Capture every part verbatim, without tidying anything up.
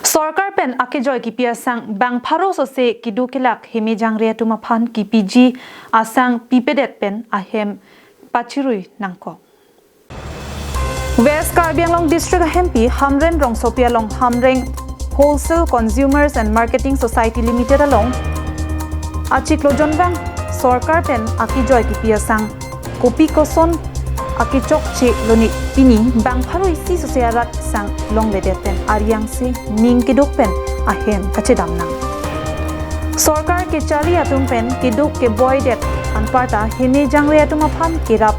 Sorkar pen akejoi kipi asang bang pharo sose kedo kelak heme jangre atum aphan kipiji asang pipedet pen ahem pachirui nangkok. West Karbi Anglong District ahempi Hamren rongsopi along Hamren Wholesale Consumers and Marketing Society Limited along achiklo jonvang sorkar pen akejoi kipi asang kopi koson akechokche lone pini bang pharo isi sose arat sang longledet pen ariangsi ning keduk pen ahem kachedam nang. Sorkar kechari atum pen keduk keboidet anparta heme jangre atum aphan kerap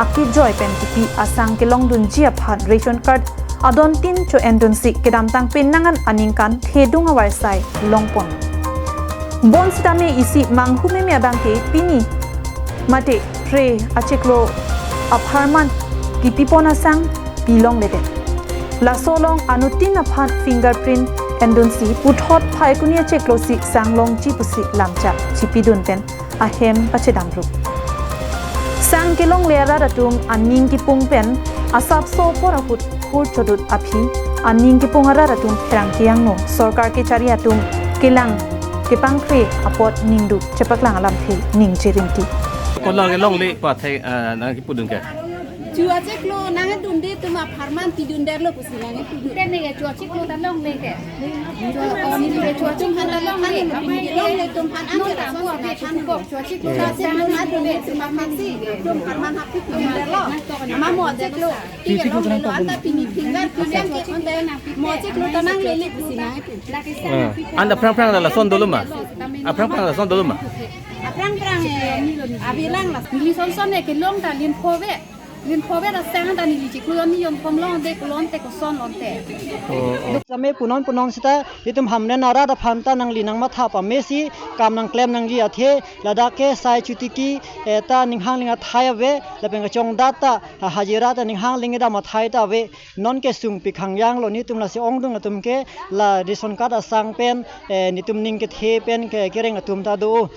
akejoi pen kipi asang kelongdunji aphan ration card adon tin cho-endunsi kedamtang penang an aningkan thedung avarsai longpon. Bonsitame isi manghu meme abangke pini mate phre achiklo apharman kipipon asang pilongledet. Laso along anuttin aphan fingerprint endunsi puthot Phaikuni achiklosi sang longji pusi lamchak chipidun pen ahem pachedam rup. Sang kelongle arat atum aning kipung pen asapso apor ahut hur chodut aphi aning kipung arat atum pherangke angno sorkar kechari atum kelang kepangkre apot ningduk chepaklang alamthe ningje rinti. Kolang kelongle pathai, ah, nangkipudun ke? Chu achiklo nangdunde atum apharman pidunderlo pusi nangpidun. Tene ke chu achiklo ta longle ke. Chu achiklo ta longle. Longle atum aphan an chu achiklo ta longle atum aphan si atum apharman hapik pidunderlo. Mamo achiklo. Ti ke longlelo anta pini finger print ke konte mo achiklo ta nanglele pusi nangpidun. Ah. Anta aphrang aphrang lason dolo ma? Aphrang aphrang lason dolo ma? Aphrang aphrang, eh, abilang la. Neli son son ne kelong ta lin phove. Lin phove ta sang ta neli chiklo ni yonthom longde, kolonte koson longte. Oh, oh. Same punon punon sita itum Hamren arat aphan ta nangli nangmatha pamesi kam nangklem nangji athe ladak ke sai chutiki, eh, ta ninghang ling athai ave lapen kachongdat ta, ha, hajira ta ninghang ling kedam athai ta ave. Non ke sungpi khangjang lo netum lasi ongdung atum ke la ration card asang pen, eh, netum ning kethe pen ke kereng atum ta do.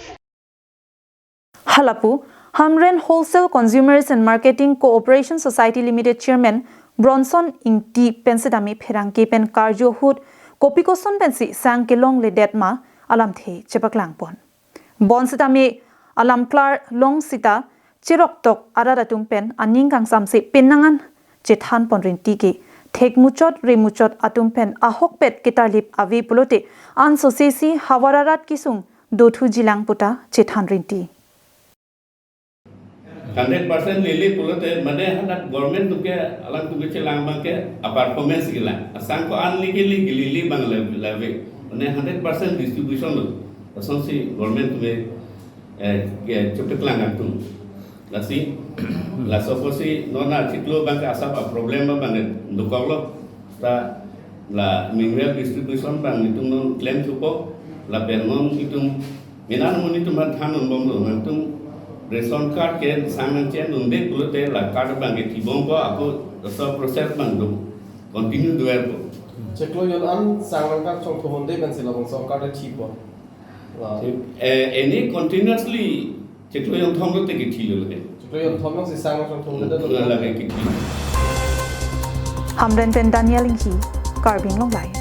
Halapu, Hamren Wholesale Consumers and Marketing Cooperation Society Limited Chairman Bronson Ingti pen setame pherangke pen karju ahut kopi koson pensi sang kelongledet ma alamthe chepaklangpon. Bonsitame alam klar long sita cheroktok arat atum pen aning kangsamse penang an chethanpon rinti ke thek muchot re muchot atum pen ahokpet ketarlip ave pulote ansose si havar arat kesung dothujilang puta chethan rinti. Hundred percent lele pulote mane hadak government atum ke alangtum ke chelang abangke a-performance kelang. Asang ko an leke leke lele abang le-, lave. Mane hundred percent distribution lo. Asonsi government atum ke, eh, ke chepaklang atum. Lasi, laso apotsi non achiklo abangke asap a-problem abang dokoklo. Ta la mineral distribution abang netum non klem thupo. Lapen non itum Mena namun itum aphan than unbomlo, nangtum ration card ke sang nangche-endunde pulote la card abangke thibompo, ako laso process abang do, continue do-erpo. Chiklo jon an sang nangkachongthom unde pensi labangso card thipo. La. Eh, any continuously chiklo jonthom lote kethilo lake. Chiklo jonthom si sang nangchongthom unde to. Lake kethi. Hamren pen Daniel Inghi, Karbi Anglong Live.